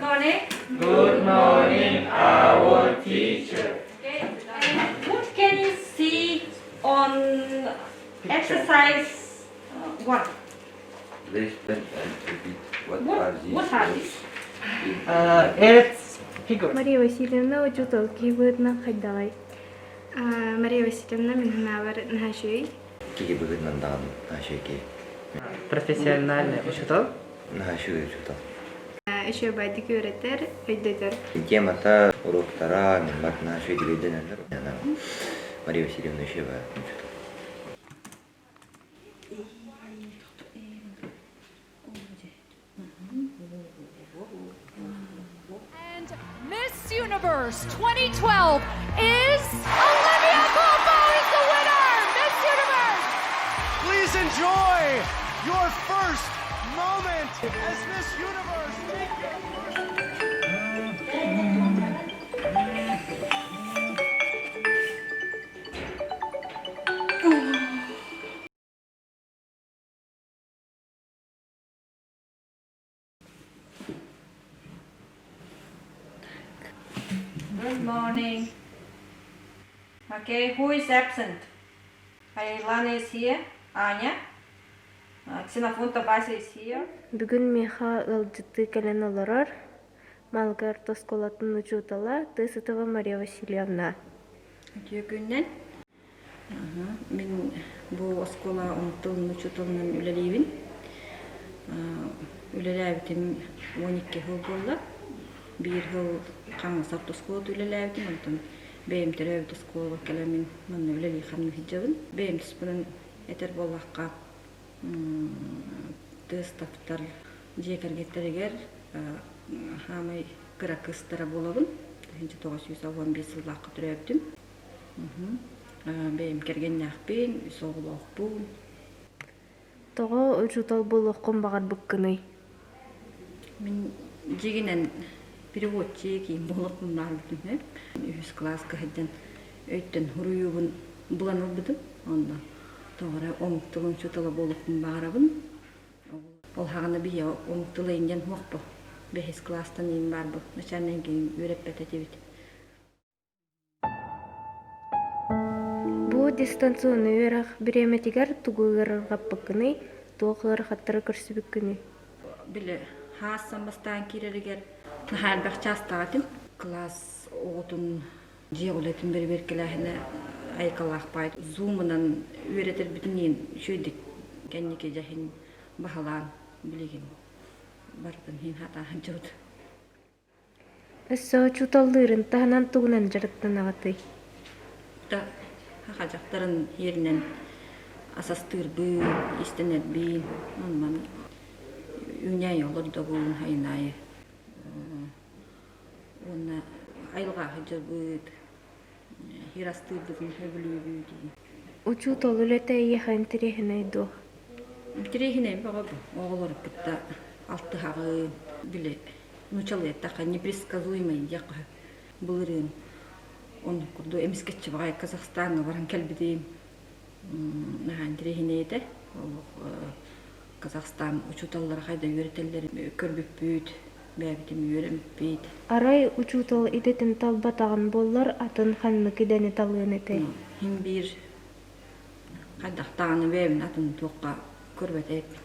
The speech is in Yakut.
morning. Good morning, our teacher. Okay. And what can you see on exercise 1? Listen and repeat. What What, are these what are words these? in It's figure. Мария Васильевна учуутал киһи быһыытынан хайдаҕый? Мария Васильевна мин санаабар наһаа үчүгэй. Киһи быһыытынан даҕаны наһаа үчүгэй. Профессиональный учуутал. Наһаа үчүгэй учуутал. Үчүгэйдик үөрэтэр, өйдөтөр. Темата уруоктара мин бар наһаа үчүгэй өйдөнөллөр. Мария Васильевна үчүгэй учуутал. And Miss Universe 2012 is Olivia Culpo is the winner! Miss Universe! Please enjoy your first moment as Miss Universe. Take your first Good morning. Okay, who is absent? Айлана is here. Аня. Ксенофонта Вася is here. Бүгүн миэхэ ыалдьыттыы кэлэн олорор Малга орто оскуолатын учуутала Тысытова Мария Васильевна. Үтүө күнүнэн. Мин бу оскуола тылын учууталынан үлэлиибин. Үлэлээбитим 12 сыл буолла. Биир сыл Хаҥас орто оскуолата үлэлээбитим, онтон бэйэм төрөөбүт оскуолабар кэлэммин манна үлэлии хамныы сылдьабын. Бэйэм туспунан этэр буоллахха, тыас таптар дьиэ кэргэттэригэр хаамай кыра кыыстара буолабын. 1995 сыллаахха төрөөбүтүм. Бэйэм кэргэннээхпин, үс оҕолоохпун. Тоҕо учуутал буолуоххун баҕарбыккыный? Мин дьиҥинэн переводчик киин буолуохпун баҕарбытым үһү. Үһүс кылааска сылдьан өйтөн суруйуубун булан ылбытым. Онно тоҕо эрэ омук тылын учуутала буолуохпун баҕарабын. Ол хаҕана биһиэхэ омук тыла иҥэн суохпу. Бэһис кылаастан иин баарбыт. Начальнай үөрэппэт этибит. Бу дистанционнай үөрэх бириэмэтигэр тугу ыарырҕаппыккыный, туох ыарахаттары көрсүбүккүнүй? Били хаас бастаан киирэригэр наһаа элбэх чаастаах этим. Кылаас оҕотун дьиэ үлэтин бэрэбиэркэлээһинэ айыкалаах баай. Зумунан үөрэтэрбитин үчүгэйдик кэнники дьэһин баһылаан билигин барытын иһин хатааһын дьыбыт. Өссө учууталлыырын таһынан тугунан дьарыктанаҕытый? Да, саха дьахтарын иэринэн асастыырбын, истэнэрбин, онон үүнээйи олордобун, айнаайы уонна айылҕа сылдьарбыт, хир астыырбытын сөбүлүүбүт. Учуутал үлэтэ эйиэхэ интэриэһинэй дуо? Интэриэһинэй бөҕө бу. Оҕолору кытта алтыһаҕын, били нуучалыы эттэххэ непредсказуемый диэххэ сөп. Былырыын оннук курдук эмискэччи баҕайы Казахстаҥҥа баран кэлбитим. Наһаа интэриэһинэй этэ. Олох Казахстан учууталлара хайда үөрэтэллэрин көрбүппүт, бэйэбитин үөрэммиппит. Арай учуутал идэтин талбатаҕын буоллар, атын ханнык идэни талыан этэй? Син биир хайдах даҕаны бэйэбин атын туохха көрбөт эбиппин.